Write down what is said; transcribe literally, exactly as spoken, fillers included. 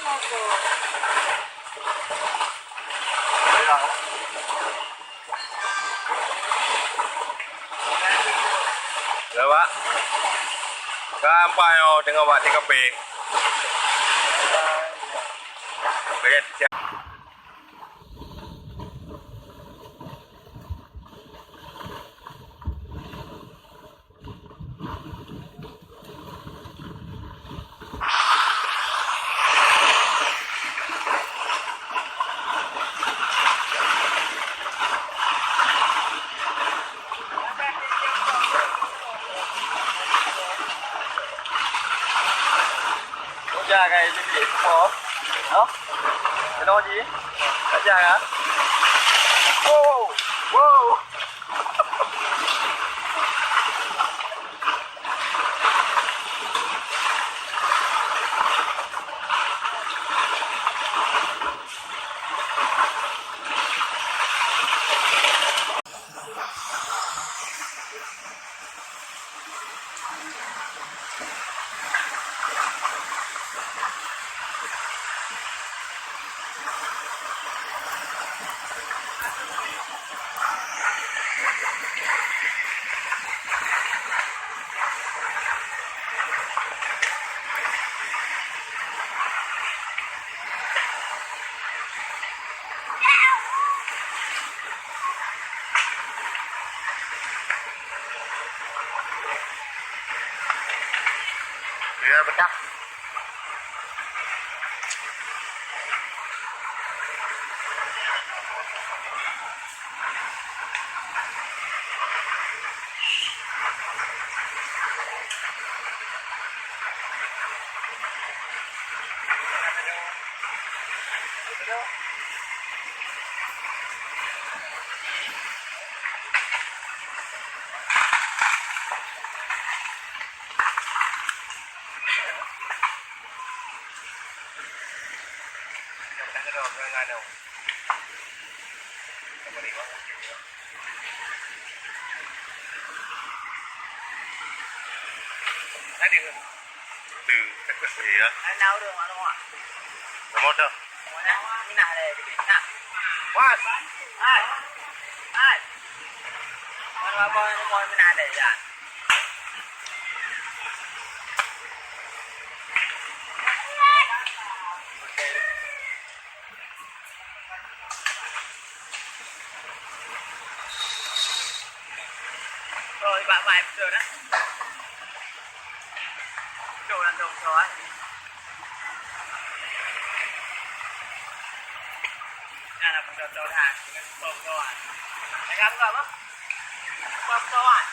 Ya, Pak. Gampang yo tengok bak T K P. Oke, siap. Hujan kan, itu dia. Oh. Ha? Kena uji. Hujan kan? Wow. Wow. Ya, betul. Iya. Nomor dah. Mas. Mas. Mas. Mana abang ni mau minah ada ya? Oh, ibak bai betul dah. Betul lah tu betul ah. Nah, lah betul betul dah. Betul betul ah. Jaga apa apa? Betul betul ah.